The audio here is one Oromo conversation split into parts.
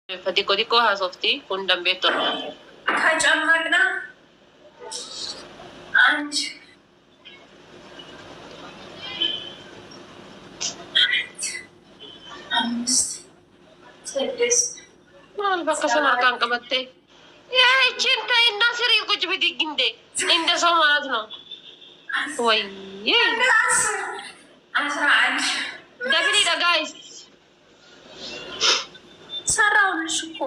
Xiqqoo xiqqoo haasofti kun dambeettoodha. ከጨመቅና አንድ አራት አምስት ስድስት Maal bakka sana harkaan qabattee? ይህችን ተይና ስሪ ቁጭ ብድግ እንዴ እንደ ሰው ማለት ነው ወይ? 10 11 Double dha guys. ሰራሁልሽ እኮ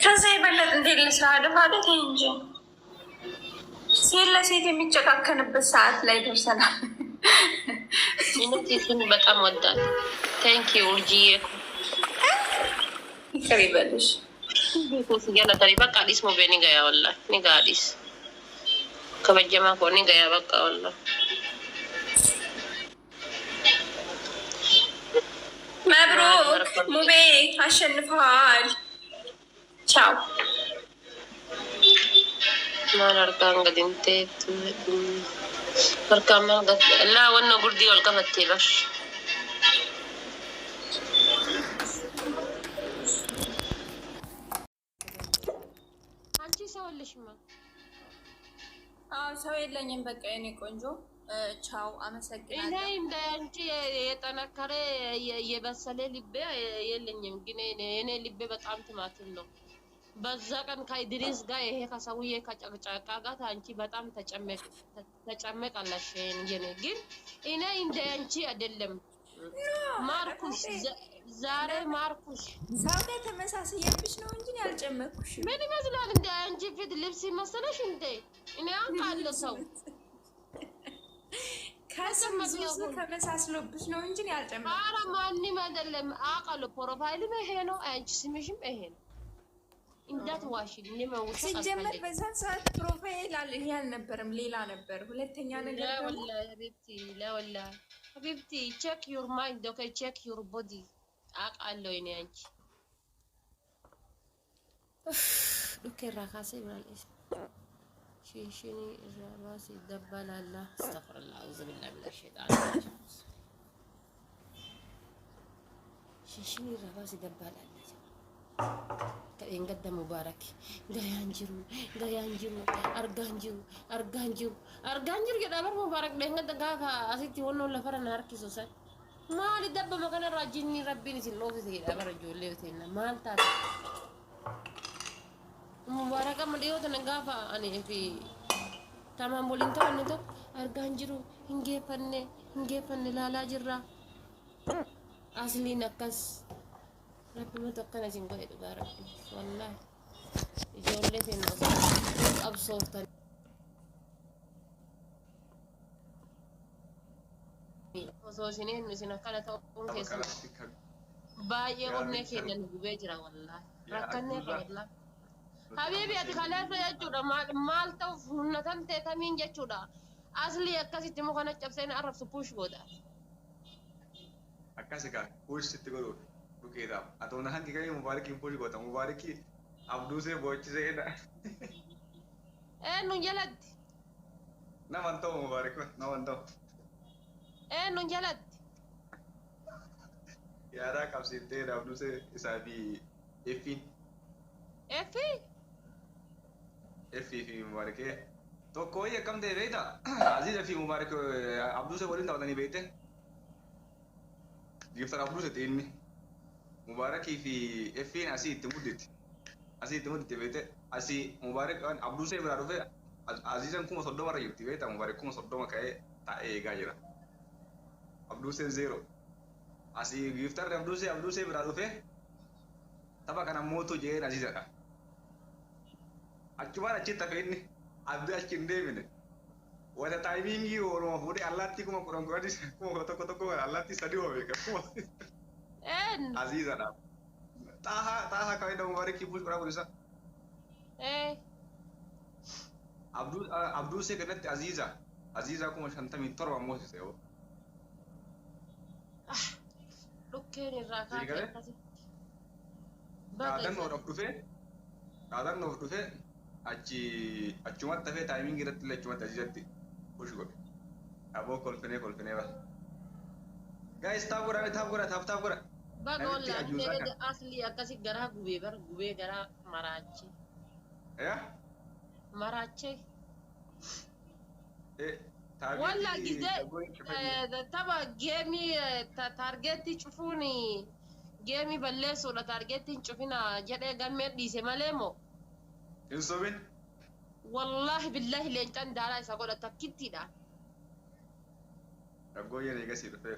ከዛ የበለጠ እንዴት ልስራ? ደፋደት እንጂ ሴት ለሴት የሚጨካከንበት ሰዓት ላይ ደርሰናል። እሱን በጣም ወዳል። Thank you urjiዬ. ይቅር ይበልሽ። Galatari bakka adis mubee ni gaya wallahi ni gaadhis kabajamaa koo ni gaya bakka wallahi. መብሩክ ሙቤ አሸንፈዋል። ቻው። Maal harkaan gadi hin teettu harkaan maal gadi laa wanna gurdii ol qabattee bar. አንቺ ሰው አለሽማ። አዎ ሰው የለኝም። በቃ የኔ ቆንጆ ቻው፣ እኔ አመሰግናለሁ። እንደ አንቺ የጠነከረ የበሰለ ልቤ የለኝም፣ ግን እኔ ልቤ በጣም ትማትም ነው። በዛ ቀን ከኢድሪስ ጋር ይሄ ከሰውዬ ከጨቅጫቃ ጋር አንቺ በጣም ተጨመቃለሽ። የኔ ግን እኔ እንደ አንቺ አይደለም። ማርኩሽ ዛሬ ማርኩሽ ሰው ጋር ተመሳስዬብሽ ነው እንጂ እኔ አልጨመቅኩሽም። ምን ይመስላል? እንደ አንቺ ፊት ልብስ ይመሰለሽ እንዴ? እኔ አውቃለሁ ሰው ከስም ዙዙ ተመሳስሎብሽ ነው እንጂ እኔ አልጨመቅኩሽም። ኧረ ማንም አይደለም፣ አውቃለሁ። Profile ም ይሄ ነው፣ አንቺ ስምሽም ይሄ ነው። እንዳትዋሽ። እኔ መውሸት ሲጀመር አልፈልግም። በዛን ሰዓት profile ይሄ አልነበረም፣ ሌላ ነበር። ሁለተኛ ነገር لا ደግሞ والله حبيبتي، لا والله حبيبتي، check your mind, okay? Check your body. አውቃለሁ እኔ አንቺ dhukkee irraa kaasee maal shinshinii irraa baasii dabbalalla. Astaghfirullah, a'uuzu billahi minash shaitanir rajiim. Shinshinii irraa baasii dabbalalla. Ta'een gadda Mubaarak gayaan jiru, gayaan jiru, argaan jiru, argaan jiru, argaan jiru jedha bar Mubaarak dheengadda gaafa asitti wannoon lafarra na harkisu san maali dabbama kanarraa jinni rabbiin isin dhoofise jedha bara ijoollee teenna maal taate Mubaarak amma dhiyoo tana gaafa ani fi tamaan waliin taphanne tokko argaan jiru hin geeffanne, hin geeffanne, laalaa jirra asliin akkas rabbimatu akkana isin godhe. Dhugaa rabbi wallaahi ijoollee teenna osoo qabsooftan osoo isin eenyu isin akkana ta'uun keessan baay'ee onnee keenya nu gubee jira wallaahi rakkannee irra wallaahi. Habiibi ati kaleessa jechuudha maal ta'uuf humna tan ta'e kamiin jechuudha asli akkasitti muka na cabsee na arrabsu push godha. Akkasi kaa push sitti godhuuf dhukeedhaaf. Atoo na hangi kamii Mubaarakiin push goota. Mubaarakii Abduusee boochisee dha. Eenyuun jalatti? Nama hin ta'u Mubaarak nama hin ta'u. Eenyuun jalatti? Yaadaa qabsiiftee Abduusee isaa fi Effiin. Effi? Effii fi Mubaarakee. Tokko wayii akkam ta'e beektaa? Aziza fi Mubaarak Abduusee waliin taphatanii beekte. Giftar Abduuseeti inni. Mubaarakii fi Effiin asii itti mudditti. Asii itti mudditti beekte. Asii Mubaarak Abduusee biraa dhufee Azizan 30,000 irra jirti beektaa? Mubaarak 30,000 ka'ee taa'ee eegaa jira. Abduuseen 0. Asii giftarri Abduusee biraa dhufee tapha kana mootu jeen Azizadha. Achumaan achitti hafe inni abdii achi hin deemine. Wata timing ooluma fuudhee allaattii 10,000 10 11,000 kana allaattii sadii hoo beeka kuma. Eenyu? Azizadha. Xaahaa xaahaa kawaida Mubaarakii push godhaa godhisa. Ee. Abduusee kanatti Aziza 57,000 moosise yoo. Dhukkeen irraa kaatee Eegale? akkasitti. Baga isa. Dhaadannoof dhufee achi achumatti hafee timing irratti illee achumatti Azizatti push godhe. Aboo kolfinee kolfinee bara. Guys, tap godhaa, tap godhaa, tap tap godhaa. Baga Namitti wallaahi ajuuzaa illee kana. Asli akkasi garaa gubee bar gubee garaa maraache. Yaa? Maraache. Eh, Walla taargeetii gizee shaggooyin cufanii. tapha geemii taargeetii cufuun geemii balleessuudha taargeetiin cufina jedhee gammee dhiise malee moo. Hin sobin. Wallaahi billaahi leencaan daaraa isa godha takkittiidha. Shaggooyyeen eegasii dhufee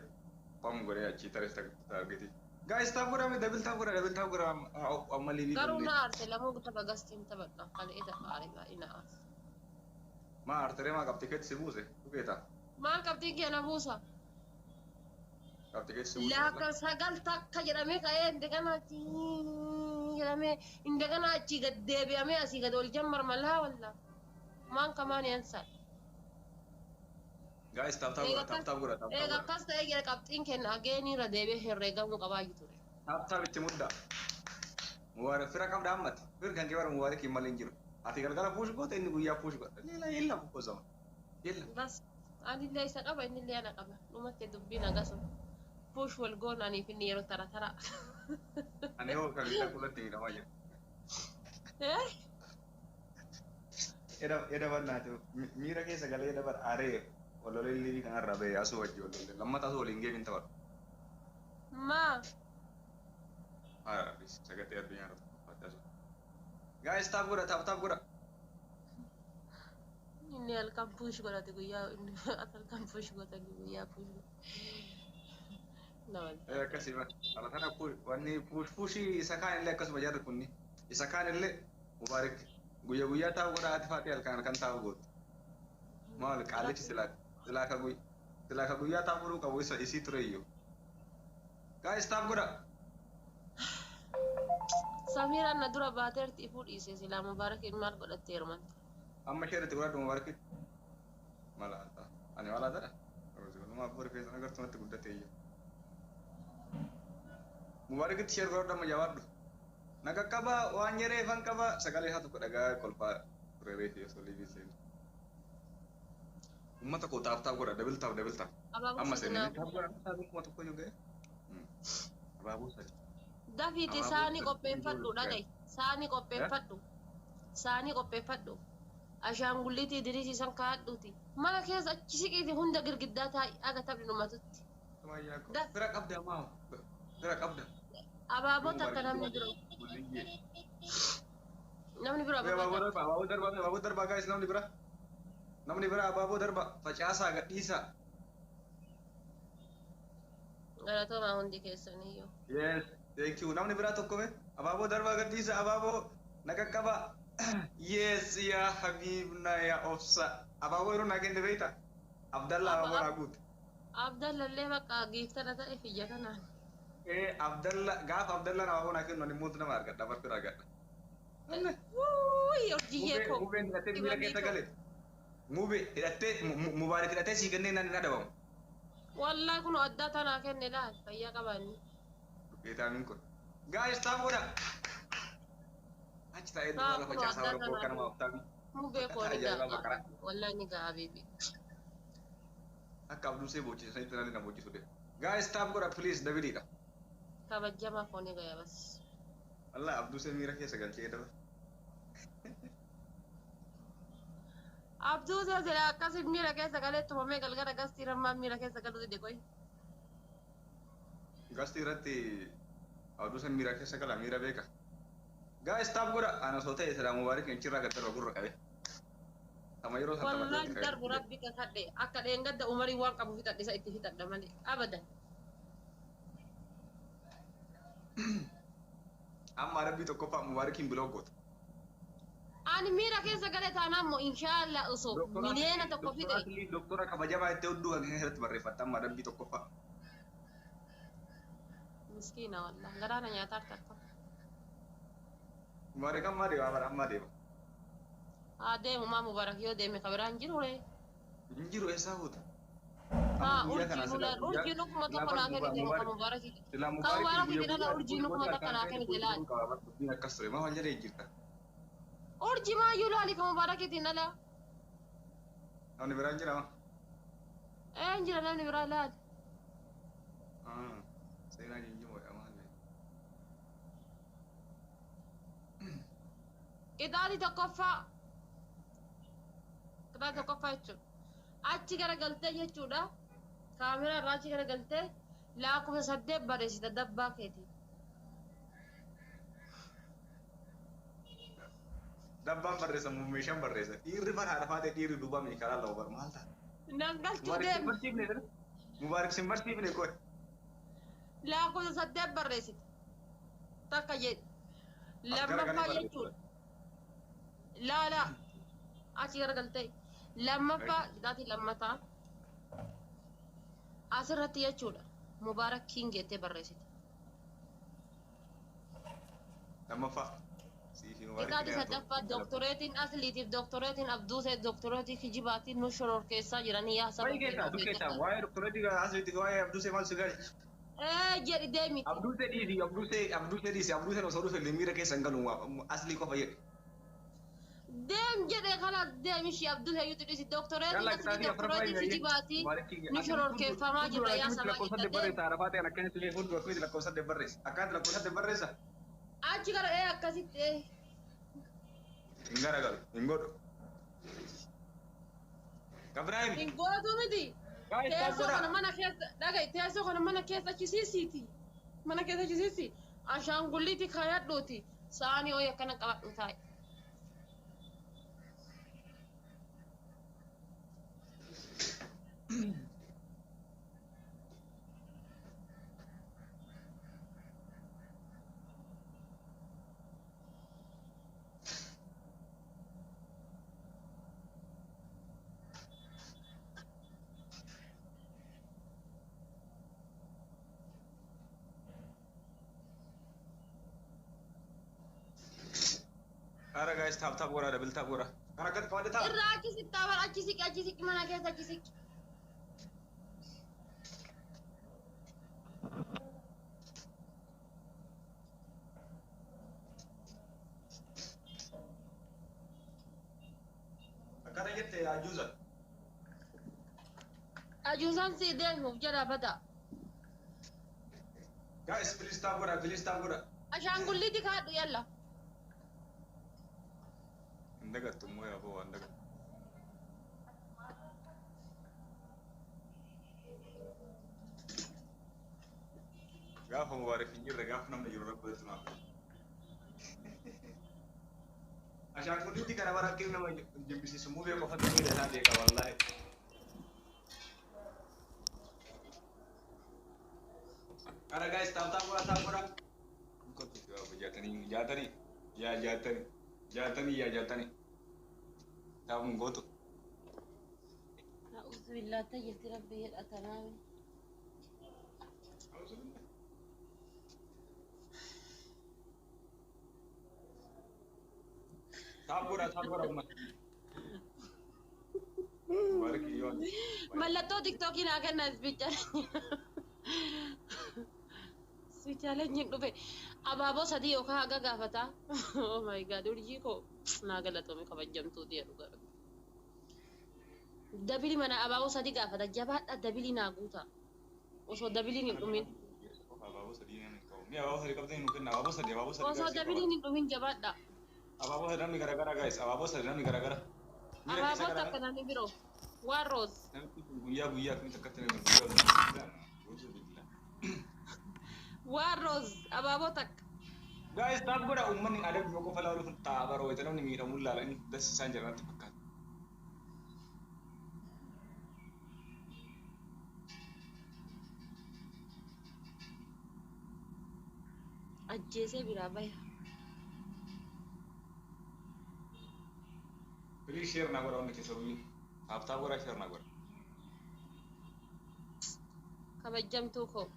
pam godhee achii taris taargeetii. Guys, tap godhame, double tap godha, double tap godha amma liivii Garuu banne. na aarse lamuu tapha gastiin taphadha. Kan ita aare baay'ee na aarse. Maa aartaree maa qabxii keetti si buuse? Dhugeeta. Maal qabxiin kee na buusa? Qabxii keetti si buuse. Laaka sagal takka jedhamee ka'ee indegana achi jedhamee indegana achii gad deebi'amee asii gad ol jammar malaa walla. Maan kamaan yansa. Guys, tap tap godha, tap tap godha, tap tap Eega godha. akkas ta'ee jira qabxiin kenna ageenii irra deebi'ee herreegamuu qabaa ture. Tap tap itti mudda. Mubaarak fira qabda ammati. Fir kan kee bara Mubaarak hin malee hin jiru. Ati galgala push goota inni guyyaa push godha. Leela yella bukkosama. Yella. Bas anillee isa qaba innillee ana qaba. Dhumatti dubbiin agasuma. Push wal goon aniif inni yeroo tara tara. Ani hoo kan isaa qulatti miidhamaa jira. Eh? Eda barnaate miira keessa galee eda bar aaree wallolee liivii kanarra ba'ee asuu wajji wallolee lammata asuu waliin geemin taphadhu. Maa? Haa sagalee addunyaa irratti qophaa'e asuu. Guys, tap godha, tap tap godha. Inni halkan push godhate guyyaa inni halkan push godhate guyyaa push godhate. Nama Akkasii bara. Kana kana wanni push pushii isa kaan illee akkasuma jarri kunni isa kaan illee Mubaarak guyyaa guyyaa taa'u godha ati faatee halkan halkan taa'u gootu. Maal qaalichi silaa silaa ka guyyaa silaa ka guyyaa taa'u godhuu qabu isa isii ture iyyuu. Guys, tap godha. Samiiraan na dura baateerti ifuu dhiise silaa Mubaarak maal godhatte heerumante. Amma ishee irratti godhadhu Mubaarak. Malaata. Ani malaatadha. Nama abboo rifeensa agartumatti guddate iyyuu. Mubaarakitti ishee godhadhu amma jabaadhu. Na qaqqaba waan yereefan qaba sagalee isaa tokko dhagaa kolfaa ture reefi osoo liivii seenu. Uummata koo tap tap godha double tap double tap. Abaaboo Amma sadi seenee naa tap godha tap 1000 iyyuu ga'e. Abaaboo sadi. Dafiiti Abaaboo saanii sadi. Qopheeffadhu dhaga'i. Saanii qopheeffadhu. Saanii qopheeffadhu. Ashaangulliitii diriisiisan kaa'adhuuti. Mana keessa achi siqiiti hunda girgiddaa taa'i aga taphni dhumatutti. Fira qabda maa fira qabda. Abaaboo takka namni bira namni bira Abaaboo abaaboo darba abaaboo darba abaaboo darba guys, namni bira namni bira abaaboo darba facaasaa gadhiisaa. Galatoomaa hundi keessaniyyuu. Yes, thank you. Namni biraa tokko mee abaaboo darbaa gadhiisa abaaboo na qaqqaba. Yes, yaa Habiibna yaa obsa. Abaaboo yeroo naa kenne beekta? Abdalla abaaboo naa guute. Abdallallee bakka giiftara ta'e fiyya kanaan. Eh, Abdalla gaafa Abdallaan abaaboo naa kennu ani immoo nama argadha barfira argadha. Wuuyi hojii koo. Mubeen hidhattee miira keessa gale. Mubee hidhattee Mubaarak hidhattee sii kennee naan hin adabamu. Wallaahi kun addaa tanaa kenne laal fayyaa qabaanni. Geetaamin kun. Guys, tap godha. Achi taa'ee duwwaa lafa caasaa warra koo kanama abtaami. Mubee koo ni Ajaa'iba ga'a. baqara. Wallaahi ni ga'a bibi. Akka Abduusee boochisanitti sanitti nalli na boochisuu deema. Guys, tap godha please dabiliidha. Kabajamaa koo ni ga'a bas. Wallah Abduusee miira keessa galchee daba. Abduu sila akkasi miira keessa galee tumamee galgala gastii rammaa miira keessa galuu dide qoy. Gastii irratti Abduuseen miira keessa gala miira beeka. Guys, tap godha. Ana osoo ta'e silaa Mubaarak achirraa gad darba gurra qabe. Tama yeroo san Wallaahi taphatee darbu rabbi kakadhe akka dheengadda umarii waan qabu fixadhe isa itti fixadha malee abadan. Amma rabbii tokkoffaa Mubaarakiin block goota. Ani miira keessa galee taanaan moo inshaallah osoo 1,000,000 fixe. Doktora kabajamaa itti hudduu kan irratti barreeffatta amma rabbii tokkoffaa. Miskiina wallah garaana nyaataa takka. Mubaarak amma deema bara amma deema. Haa deemu maa Mubaarak yoo deeme ka biraan jiru ree. Hin jiru eessaa fuuta? Haa urjii urjii 1000 naa kennite ka Mubaarak. Ka Mubaarak jedhana urjii 1000 naa kennite laal. Akkas ture maa wal jedhee jirta. Urjii maayyuu laali ka Mubaarakiitiin ala. Namni biraan jira maa? Ee hin jira namni biraa laali. Seenaa jijjiimoodha maali? Qixaaxii tokkoffaa. Qixaaxii tokkoffaa jechuudha. Achi garagaltee jechuudha. Kaameraa irraa achi garagaltee lakkoofsa 8 barreessita dabbaa keetii. Dabbaan barreessa meeshaan barreessa. Dhiirri bara haadha faatee dhiirri duubaa meeshaa laala bar maal ta'a? Nan galchuu Mubaarik sin deemi. barsiifne dha. Mubaarik sin barsiifne qoy. Lakkoofsa 8 barreessita. Takka jedhi. As garagalee Lammaffaa barreessa. jechuudha. Laala achi garagaltee lammaffaa qixaaxii lammataa asirratti jechuudha. Mubaarak King jettee barreessita. Lammaffaa. Siifi Mubaarik Qixaaxii ni haatu. sadaffaa doktoreetiin asliitiif doktoreetiin abduusee doktoreetii kijibaatiin nu shororkeessaa jiranii yaa saba Waa'ee keenya keessaa of dukkeessaa eeggadhaa. waa'ee doktoreetii asliitii waa'ee abduusee maal si gahe? Ee jedhi deemi. Abduusee dhiisi abduusee abduusee dhiisi abduuseen osoo dhufe miira keessa hin galu aslii qofa jedhe. Deem jedhee kalaas deem ishii abduusee iyyuu dhiisi doktoreetiin Yalla aslii qixaaxii afuraffaa doktoreetii himi kijibaatiin Mubaarik King. nu shororkeeffamaa jirra yaa Fuuldura saba lakkoofsa keenya deem. barreessa arafaa ta'an akkanatti illee fuuldura akkamitti lakkoofsa barreessa akkanatti lakkoofsa barreessa. Achi gara ee akkasitti ee. Hin garagalu hin godhu. Kabraahim. Hin gootu miti. Guys, tap Teessoo godhaa. kana mana keessa dhaga'i teessoo kana mana keessa achisiisiiti. Mana keessa achisiisi. Ashaangulliiti kaayadhuuti. Saanii ho'i akkana qabadhu taa'i. Ara guys, tap tap godhaa double tap godhaa. Kan akkatti qabadde ta'a. Irraa achi siqtaa bara achi siqi achi siqi mana keessa achi siqi. Akkana jette ajuuza. Ajuusaan sii deemuuf jedha bada. Guys, please tap godhaa please tap godhaa. Ashaangulliiti kaadhu yalla. Hin dagattu immoo yaa boo waan dagattu. Gaafa Mubaarik hin jirre gaafa namni jiru rakkoo naaf. Ashaangulliitti kana bara akka nama jibbisiisu mubee qofatti miira isaa beeka wallaahi. Ara guys, tap tap godhaa tap godhaa. Kottu jaatanii jaatanii yaa jaatanii jaatanii yaa jaatanii. Tap hin gootu. A'uudhu billaa tayyilti rabbi jedha tanaami. Tap godhaa tap godhaa uummata. Mubaarik yoo. Mallattoo tiktookii naa kenna isbichaalenyi. Isbichaalenyiin dhufe abaaboo sadii yookaan haga gaafataa. Oh my god urjii koo naa galatoome kabajamtuuti jedhu garuu. Dabili mana abaaboo sadii gaafata jabaadha dabili naa guuta. Osoo dabiliin hin dhumin. Abaaboo sadii namni hin qabu. Mi'a abaaboo sadii qabdanii nu kenna. Abaaboo sadii abaaboo sadii. Osoo dabiliin hin dhumin jabaadha. Abaaboo sadii namni garagara guys. Abaaboo sadii namni garagara. Miira keessa Abaaboo garagara. takka namni biroo. Waan roos. Namni kun guyyaa guyyaa akkamitti akkatti nama guyyaa guyyaa. Waan roos abaaboo takka. Guys, tap godhaa uummanni adabu yoo qofa laaluuf ta'a bara wayita namni miidhamuun laala inni dassi isaan jedhanatti fakkaata. Ajjeesee biraa baya. Please share na godhaa hundi keessa guyyuu. Tap tap godhaa share na godhaa. Kabajamtuu koo.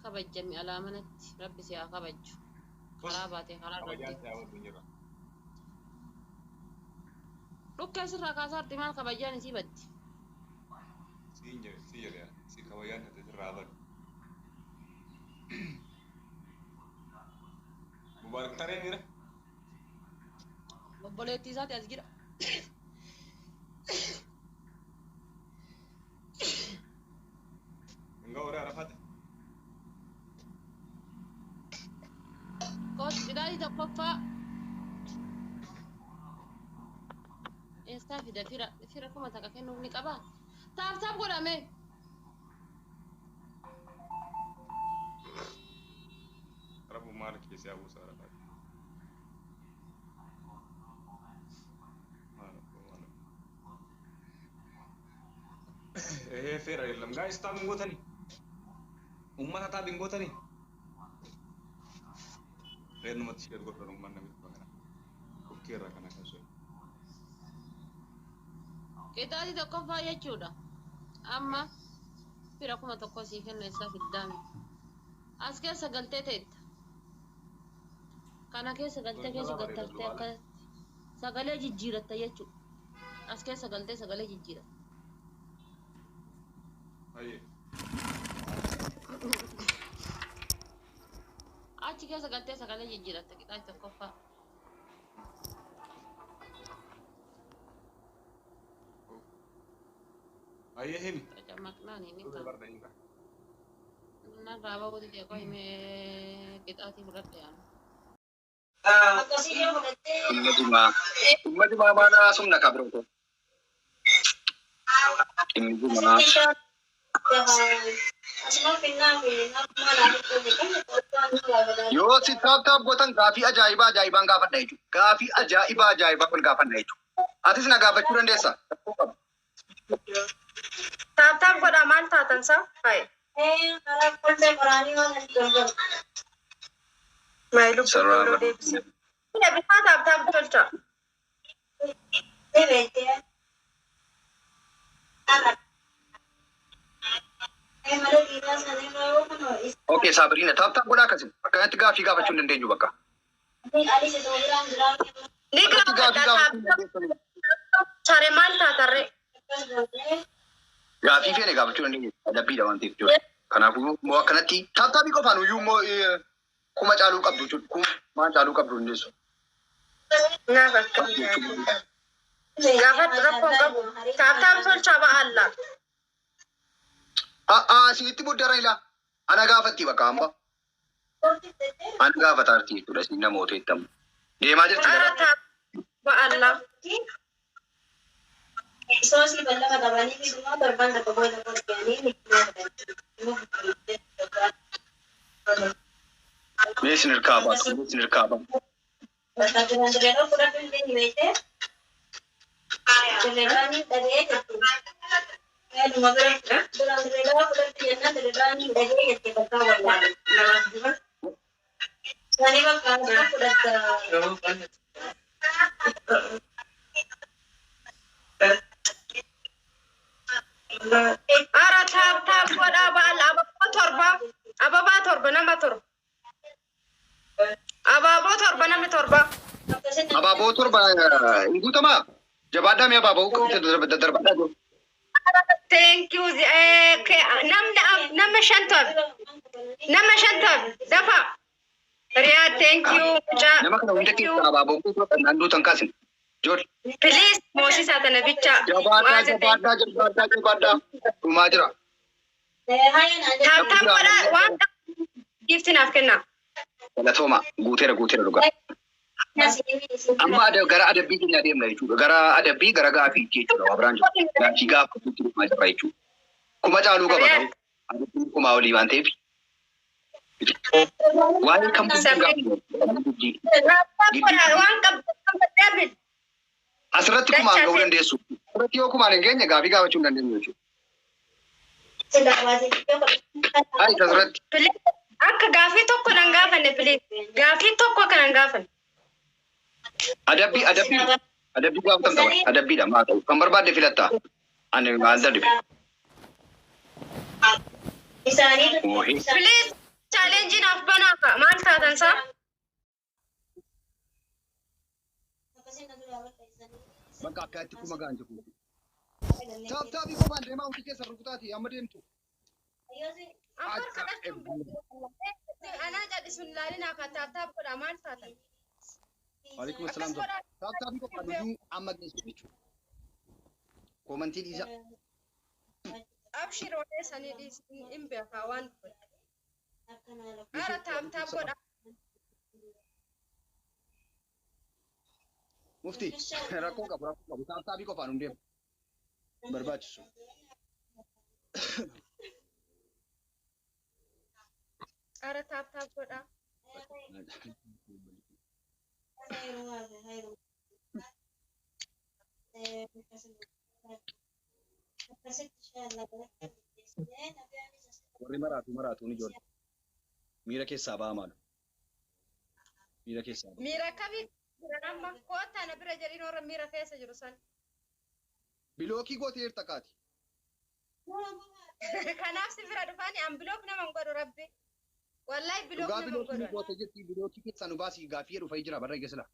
Kabajami alaa manatti rabbi si haa kabaju. Karaa baatee karaa Kabajaan galtee. ta'aa wajjin jira. Dhukkee sirraa kaasaarti maal kabajaan isii baddi. Siin jedhe si jedhe si kabajaan taate sirraa badu. Mubaarak taree miira. Obboleettii isaati as jira. Hingaa horii arafate. Kooti qixaaxii tokkoffaa Eessaa fida fira fira 1000 kennuuf ni qabaa? Tap tap godhame. Rabbu maal keessaa buusaa lafa. Eh, fira የለም guys, tap hin gootani. Uummata tap hin gootani. Reennumatti ishee godhan uummanni namitti kana. Dhukkee irraa kana kaasuu. Qixaatii tokkoffaa jechuudha. Amma fira 1000 sii kenna isaa fiddaame. As keessa galtee teetta. Kana keessa galtee keessa galtee akka sagalee jijjiiratta jechuudha. As keessa galtee sagalee jijjiiratta. Ayyee. Achi keessa galtee sagalee jijjiiratta qixaatii tokkoffaa. Ayyee himi. Maqnaan inni Dhufee kan. barda hin qabu. Nan raaba godhi deeqoo himee qixaatii fudhadhe yaanu. Dhimma jimaa maana sumna kabiroo. Dhimmi jimaa. Yoo si tap tap gootan gaafii ajaa'ibaa ajaa'ibaan gaafadha jechuudha. Gaafii ajaa'ibaa ajaa'ibaa wal gaafadha jechuudha. Atis na gaafachuu dandeessa. Tap tap godhaa maal taatan saa? Hayi. Maay lubbuu toluu deebise. Bitaa tap tap tolcha. Okay, Sabrina, tap tap godhaa akkasii. Akkanatti gaafii gaafachuu hin dandeenyu bakka. Ni Akkanatti gaafii gaafadha gaafachuu hin tap dandeessu. Saree maal taatarree? Gaafii feene gaafachuu dandeenyu. Adabbiidha waan ta'eef jechuudha. Kanaafuu immoo akkanatti tap tapii qofaan iyyuu immoo kuma caaluu qabdu jechuudha. Kuma maan caaluu qabdu dandeessu. Naaf akkamii gaafadhu rakkoon qabu. Tap tap tolchaa ba'aalla. A'aa isinitti muddara ilaa. Ana gaafatti bakka amma. Ana gaafata arti jechuudha isin namoota ittamu. Deemaa jirti Ara gara. tap ba'aalla. Mee isin hirkaa baatu. Mee isin hirkaa baatu. Ara tap tap godhaa ba'aalla. Abaaboo torba. Abaabaa torba nama torba. Abaaboo torba namni torba. Abaaboo torba hin guutamaa? Jabaadhaa mee abaaboo daddarbadhaa jiru. Thank you. Namni nama shan torba. Nama shan torba. Dafa. Riyaa thank you. Mucaa. Nama kana hunda keessa abaaboo guutuu kan duutan kaasin. Jool. Please moosisaa tana bicha. Jabaadhaa jabaadhaa jabaadhaa jabaadhaa. Dhumaa jira. Tap tap godhaa waan giifti naaf kenna. Galatooma guuteera guuteera dhugaa. Amma gara adabbii keenya adeemna jechuudha. Gara adabbii gara gaafiitti jechuudha. Waa biraan jiru. Gaafii gaafatutti dhumaa jirra jechuudha. Kuma caaluu qaba garuu. Adabbiin kumaa olii waan ta'eef. Waa'ee kam gaafatu. Tap tap godhaa waan qabdu qabdu. Asirratti kumaan ga'uu dandeessu. Asirratti yoo kumaan hin geenye gaafii gaafachuu hin dandeenyu jechuudha. Ayi asirratti. Please akka gaafii tokko nan gaafanne please. Gaafii tokko akka nan gaafanne. Adabbii adabbii adabbii gaafatamta bara. Adabbiidha maa ta'u. Kan barbaadde filatta. Ani maal darbe. Please challenge naaf banaa ka maal taatan saa? Bakka akkaatti kuma ga'an jiru. Tap tapii qofaan deemaa hundi keessa rukutaati amma deemtu. Amma kadhachuun anaa callisuun ilaalinaa ka tap tap godhaa maal taatan? Waalaikum salaam. Tap tapii qofaan iyyuu amma geessu jechuudha. Koomantii dhiisa. Abshir waa'ee sanii dhiisi hin beekaa waan dubbatu. Ara tap tap godhaa. Mufti rakkoo qabu rakkoo qabu taaptaabii qofaan hin deemu. Barbaachisu. Ara tap tap godhaa. Warri maraatu maraatuun ijoollee. Miira keessaa ba'a maalu. Miira keessaa ba'a. Miira akkamii jiran amma koottaa na bira jedhiin warra miira keessa jiru san. Bilookii gooteerta kaati. Kanaaf si bira dhufanii an block nama hin godhu rabbi. Wallahi block Dhugaa nama hin bilookii godhu. goote jetti bilookii keessaa nu baasii gaaffii dhufee jira barra eegasila.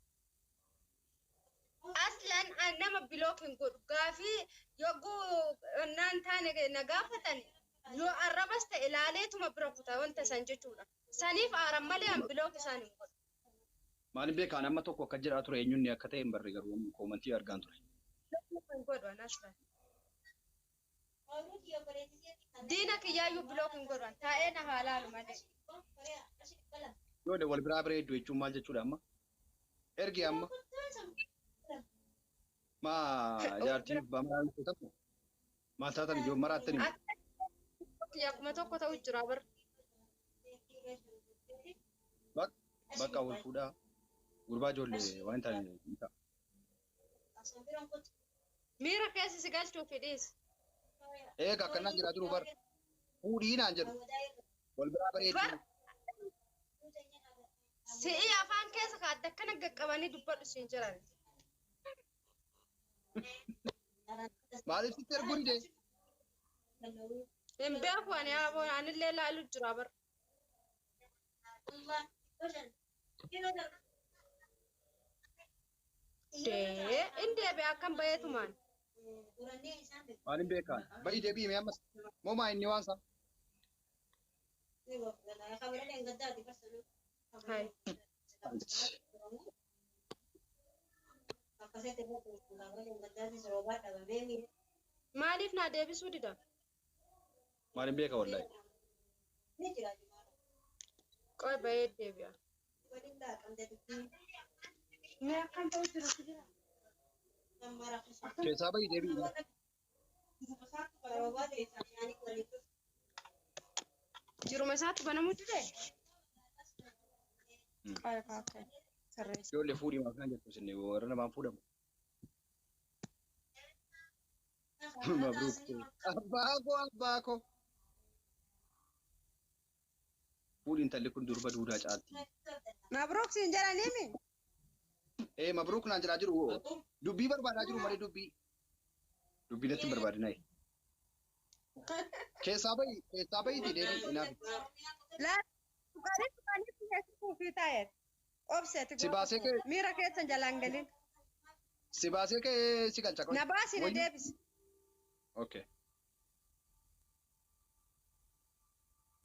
Aslan an nama block hin godhu. Gaafii yogguu naan taane na gaafatan yoo arrabas ta'e ilaaleetuma bira kuta wanta san jechuudha. Saniif aaran malee an block isaan hin godhu. Maaliin beekaan amma tokko akka jedhaa ture eenyuun akka ta'e hin barre garuu koomantii argaan ture. Block hin godhu an aslan. Diina kiyyaayyuu block hin godhu an taa'ee na haa laalu malee. Ijoollee wal biraa bira hedduu jechuun maal jechuudha amma? Ergi amma. Maa jaartiin abbaa manaa maal taatan ijoon maraattani? Akkuma tokko ta'u jira bar. Bakka wal fuudhaa. Gurbaa ijoollee waan taane hin ta'a. Miira keessa si galchuuf fedhiis. Eega akkanaan jiraa jiru bar. Fuudhii naan jedhu. Wal biraa Bar bareedduu. si'ii afaan keessa kaadda akkana qaqqabanii dubbadhu siin jiran. Maaliif sitti erguu dide? Hin beeku ani aboo anillee laalu jira bar. Dee inni deebi'e akkam bayeetumaan. Maaliin beekaan? Ba'i deebi'ime ammas. Moo maa inni waan isaa? Hai. Maaliif naa deebisuu dida? Maaliin beeka wallahi? Qoy bayee deebi'a. Mee akkam ta'u jiru jira? Keessaa ba'i deebi'ime. Jiruma isaatti banamuu dide? Qoy kaakee sirreessa. Ijoollee fuudhii maaf kan jettu isin warra namaan fuudhamu. Mabruuk. Abbaa koo abbaa koo. Fuudhi intalli kun durba duudaa caalti. Mabruuk siin jedhaniimi? Ee mabruuk naan jedhaa jiru. Dubbii barbaadaa jiru malee dubbii. Dubbii natti hin barbaadinaa. Keessaa bahi keessaa bahiiti deebii naaf. Laa tuqanii tuqanii keessi kuufii taa'e. Obseeti Si baasee ka'e miira keessan jalaan galin. si baasee ka'ee si galcha. Na baasii na Wayyu. deebisi. Okay.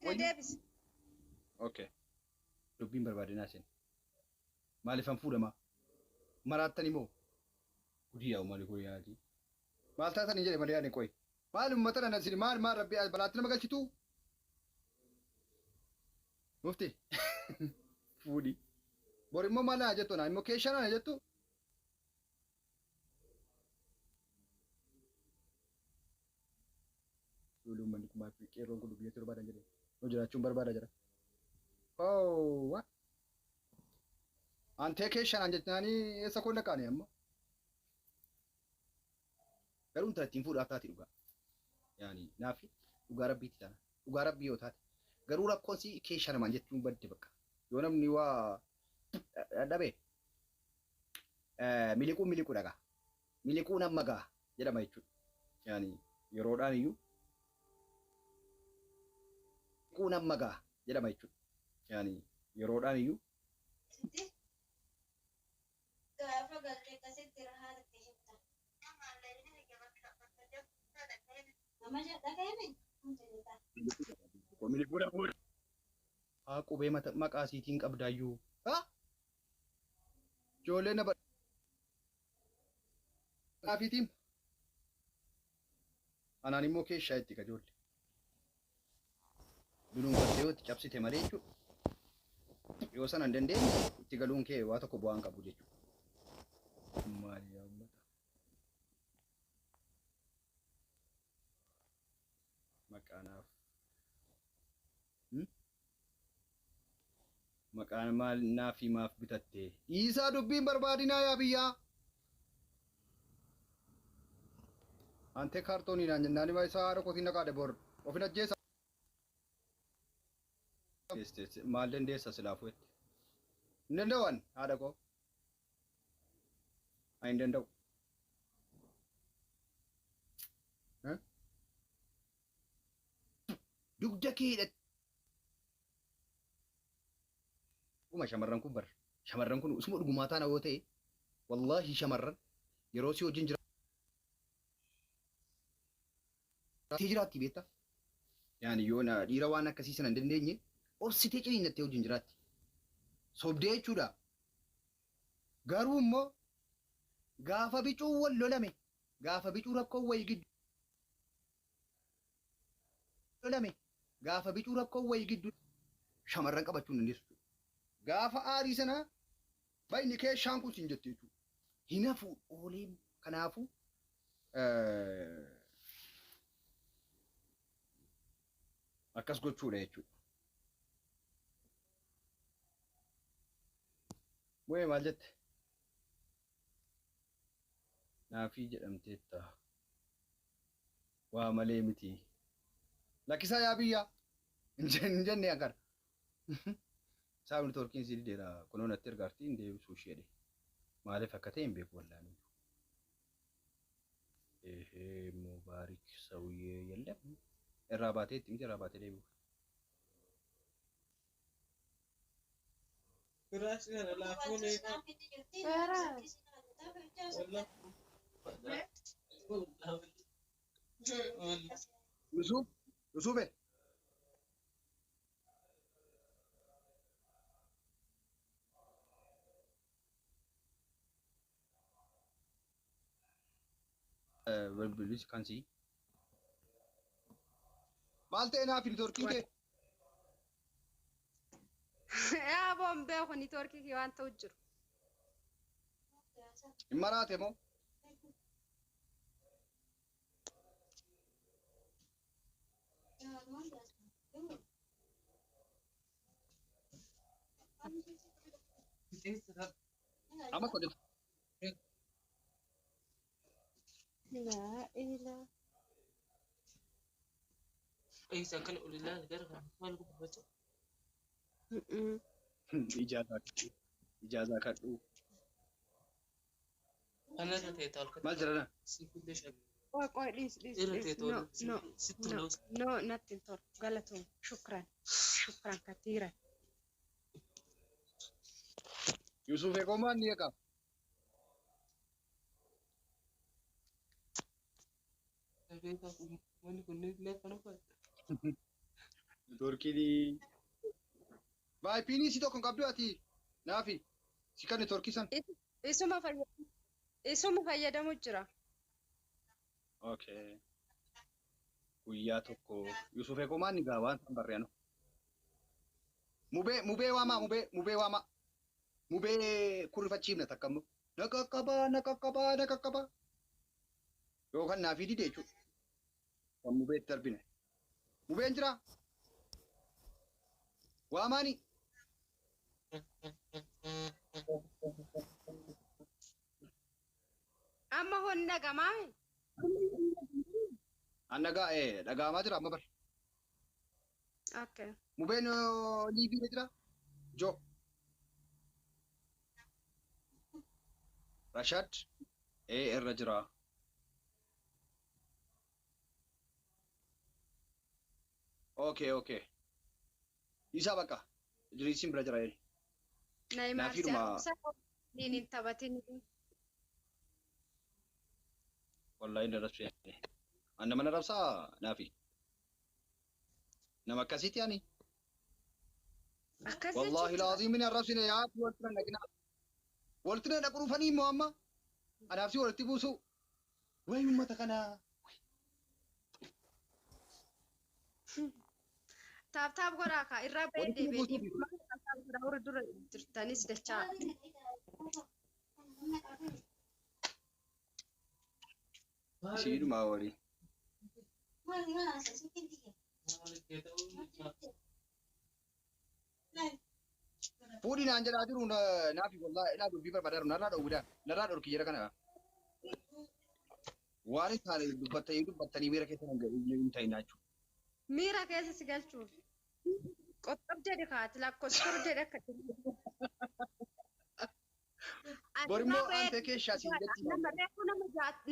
Na Wayyu. deebisi. Okay. Dubbiin barbaadinaa isin. Maaliifan fuudhama? Maraattani moo? Gudii yaa'u maali koo yaadi? Maal taatanii jedhe malee yaadni qoyi. Maal uummata nana isin maal maal rabbi balaatti nama galchituu? Mufti. Fuudhi. Bor immoo maal naa jettu naa immoo keeshaa naa jettu? Ijoollee uummanni kumaa fi qeerroon kun biyyatti barbaadan jedhe. Yoo jiraachuun barbaada jira. Oh, what? Antee keeshaa naan jechaanii eessa koon dhaqaani amma? Garuu intala ittiin fuudhaaf taati dhugaa. Yaani naafi dhugaa rabbiitti taana. Dhugaa rabbii yoo taate. Garuu rakkoon si keeshaa namaan jechuun badde bakka. Yoo namni waa dhabe miliquun miliquu dhagaa. Miliquun amma gaa jedhama jechuudha. Yaani yeroodhaan iyyuu miliquun amma gaa jedhama jechuudha. Yaani yeroodhaan iyyuu Gaafa galtee akkasitti rahaa itti himta. Nama dhaga'ame? Miliquu dhabuu. Haa qubee maqaa siitiin qabdaayyuu. Haa? Ijoollee na badhaafiitiin. Anaan immoo keeshaa itti kajoollee. Dunuunfattee yoo itti cabsite malee jechuudha. Yoo sana hin dandeenye itti galuun kee waa tokko bu'aa hin qabu jechuudha. Maali yaa uummata? Maqaanaaf. Maqaan maal naaf maaf bitatte? Dhiisaa dubbiin barbaadinaa yaa biyyaa. Antee kaartooniidhaan jennaan ima isaa haadha kootiin naqaadhe bor. Ofin ajjeesa. Maal dandeessa silaafuu jette? Hin danda'u ani haadha koo. Ani hin danda'u. Dugda kee hidhatte. Dhuguma shamarran kun bar shamarran kun usuma dhugumaa taana yoo ta'e wallaahi shamarran yeroo si wajjin jiraattee jiraatti beektaa. Yaani yoo na dhiira waan akkasii sana hin dandeenye obsitee ciniinnattee wajjin jiraatti. Sobdee jechuudha. Garuu immoo gaafa bicuu wal lolame gaafa bicuu rakkoo wayii gidduu lolame gaafa bicuu rakkoo wayii gidduu shamarran qabachuu hin dandeessu. Gaafa aarii sana bayni kee shaan kun siin jette jechuudha. Hin hafu oolee kanaafuu akkas gochuudha jechuudha. Mu'ee maal jette? Naafii jedhamteetta. Waa malee miti. Lakkisaa yaa biyyaa. Hin jenne akkana. Saabni torkiin si dideera kunoo natti ergaarti hin deebisuu ishee jedhe. Maaliif akka ta'e hin beeku wallaani. Ehee Mubaarik sawyee yellem. Irraa baatee itti miti irraa baatee deebi'u. Yusuf, Yusufe. Bilbilis kan si. Maal ta'e naaf niitoorkiin kee? Yaa boon beeku niitoorkii kee waan ta'u jiru. Hin maraate moo? Amma hojjetu. Laa ilaa. Ijaazaa ijaazaa kadhu. Maal jedhana? Qoy qoy dhiis dhiis dhiis no no no no natti hin tolu galatoom shukran shukran katiiran. Yusuf eegomaan ni eegaa. Niitoorkiin Vaayipiinii si tokko hin qabdu ati naafi si kan niitoorkii san. Isuma fayyadamu isuma fayyadamu jira. Okay. Guyyaa tokko Yusuf eegomaan ni gaa waan san barreenu. Mubee mubee waamaa mubee mubee waamaa. Mubee kurrifachiifna takka immoo. Na qaqqabaa na qaqqabaa na qaqqabaa. Yookaan naafii dide jechuudha. Kan mubeetti darbine. Mubeen jiraa? Waamaani? Amma hon dhagamaa? An dhagaa dhagaamaa jira amma bar. Okay. Mubeen liivii jira? Jo. Rashad irra jira. Okay okay. Isaa bakka. Idriisiin bira jira jedhe. Naayimaar si Naafiidhuma arrabsaa waliin hin taphatin. Wallahi hin arrabsu jedhe. An nama arrabsaa naafi. Nama akkasiiti ani. Akkas Wallahi jechuun laaziim hin arrabsine yaa walitti nan dhaqina. Walitti nan dhaqu dhufanii immoo amma anaaf si walitti buusu. Wayi uummata kanaa. Taap taap godhaa kaa irraa bahee Walitti nu deebi'ee buusuuf. dhiifama taap taap godhaa warra dura jirtanis dachaa. Isiidhuma walii. Fuudhi naan jedhaa jiru naafi wallaahi ilaa dubbii barbaadaa jiru narraa dhowwidhaan narraa dhorki jira kana. Waan hin taane dubbattanii dubbattanii miira keessa hin ta'inaa jechuudha. Miira keessa si galchuuf. Qoxxob jedhe kaati lakkoofsa jedhe akka Bor immoo aantee keessaa siin jetti. Nama reefuu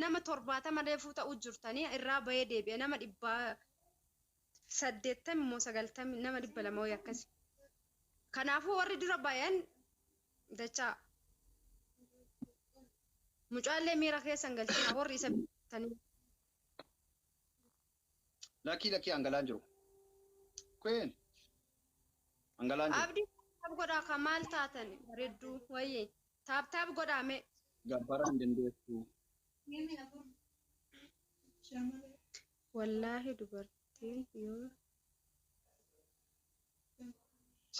nama 70 reefuu ta'uu jirtanii irraa bahee deebi'e nama 180 immoo 90 nama 200 wayii akkasi. Kanaafuu warri dura bayan dachaa. Mucaallee miira keessa hin galchina warri isa bitanii. Lakkii lakkii hangalaan jiru. Queen hangalaan jiru. Abdii taap godhaa kan maal taatan bareedduu wayyee taap taap godhaa mee. Gabbara hin dandeessu. Wallaahi dubartiin yoo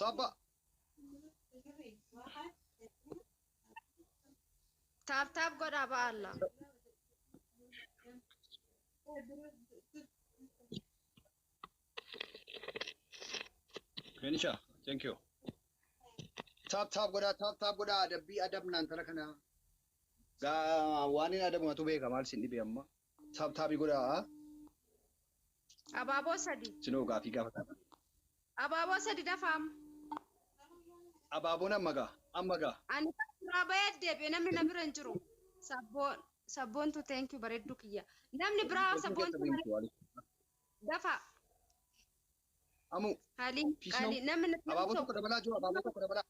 Sabba taap taap godhaa ba'aalla. Queenisha thank you. Taap taap godhaa taap taap godhaa adabbii adabnaan tala kana. Gaa waan hin adabumatu beeka maal sin dhibe amma. Taap taabii godhaa Abaaboo sadi. sinoo gaafii gaafata. Abaaboo sadi dafaam. Abaaboon amma gaa amma gaa. Ani irraa bahee deebi'e namni na bira hin jiru. Sabboon sabboontu thank you bareedduu kiyya. Namni biraa sabboontu dafa. Amu Haalii Peace now. qaalii namni abaaboo tokko dabalaa jiru abaaboo tokko dabalaa.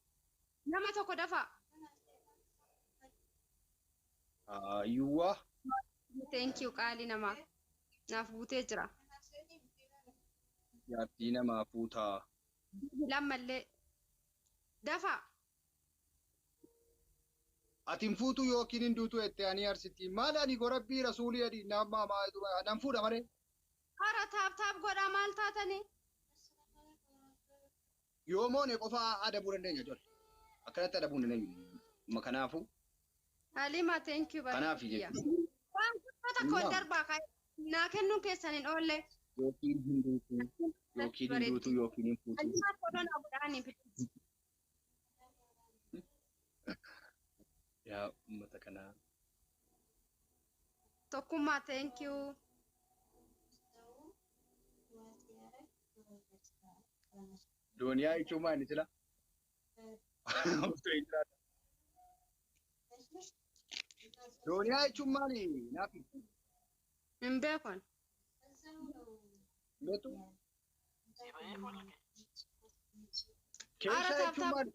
nama tokko dafa. Ayyuwaa. Thank you qaalii namaa. Naaf guutee jira. Jaartii namaa fuutaa. Lammallee dafa. Ati hin fuutu yookiin hin duutu jettee ani arsitti. Maal ani gorabbii rasuulii adii nama nan fuudha malee. Hara taap taap godhaa maal taatanii? Yoo moone qofa adabuu dandeenya ijoollee. Akkanatti adabuu hin dandeenyu. Kanaafuu Halima thank you kanaaf bareedduu kiyya. jechuudha. Waan guddaa takka ol Naam. darbaa kaa'e. Naa kennuun keessan hin oolle. Yookiin hin duutu yookiin hin duutu yookiin hin fuutu. Halima follow naa godhaanii please. Yaa uummata kanaa. Tokkummaa thank you. Dooniyaa jechuun maal inni sila? Dooniyaa jechuun maali? Naafi Hin beekon. beektu? Hara Keeshaa taap jechuun taap maali?